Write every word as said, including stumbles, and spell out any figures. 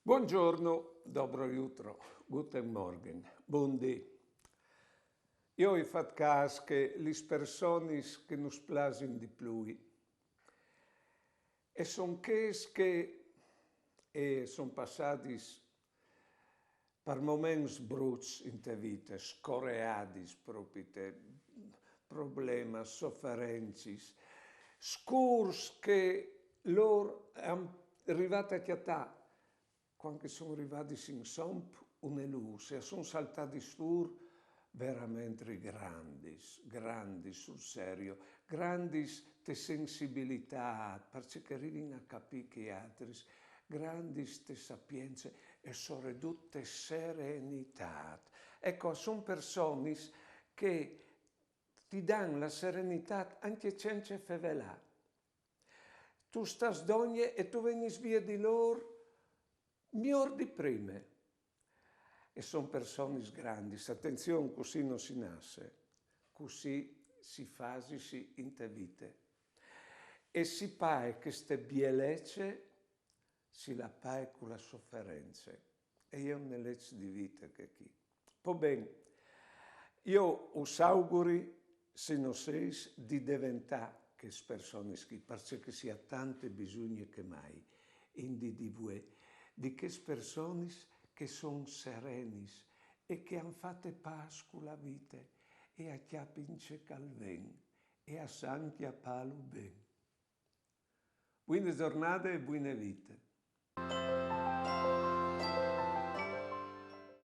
Buongiorno, dobro jutro, guten Morgen, bundì. Jo o ai fat câs che lis personis che nus plasin di plui e son chês che e son passadis par moments bruts inte vite, scoreadis propite, problemas, soferencis, scûrs che lôr a son rivâts a cjatâ cuant che a son rivadis insom une lûs e a son saltadis fûr verementri grandis, grandis sul serio, grandis te sensibilitât, parcè che a rivin a capî chei altris, grandis te sapience e soredut te serenitât. Eco, a son personis che ti dan la serenitât ancje cence fevelâ. Tu stâs dongje e tu vegnis vie di lôr miôr di prime. E son personis grandis, atenzion, cussì no si nasse, cussì si fasisi inte vite. E si pae cheste bielece, si la pae cu la soference. E je une leç di vite chê chi. Po ben, jo us auguri, se no sês, di deventâ chês personis chi, parcè che si à tante bisugne che mai, in dì di vuê, di chês personis che son serenis e che a àn fate pâs cu la vite e a cjapin ce che al ven e a san cjapâlu ben. Buine zornade e buine vite.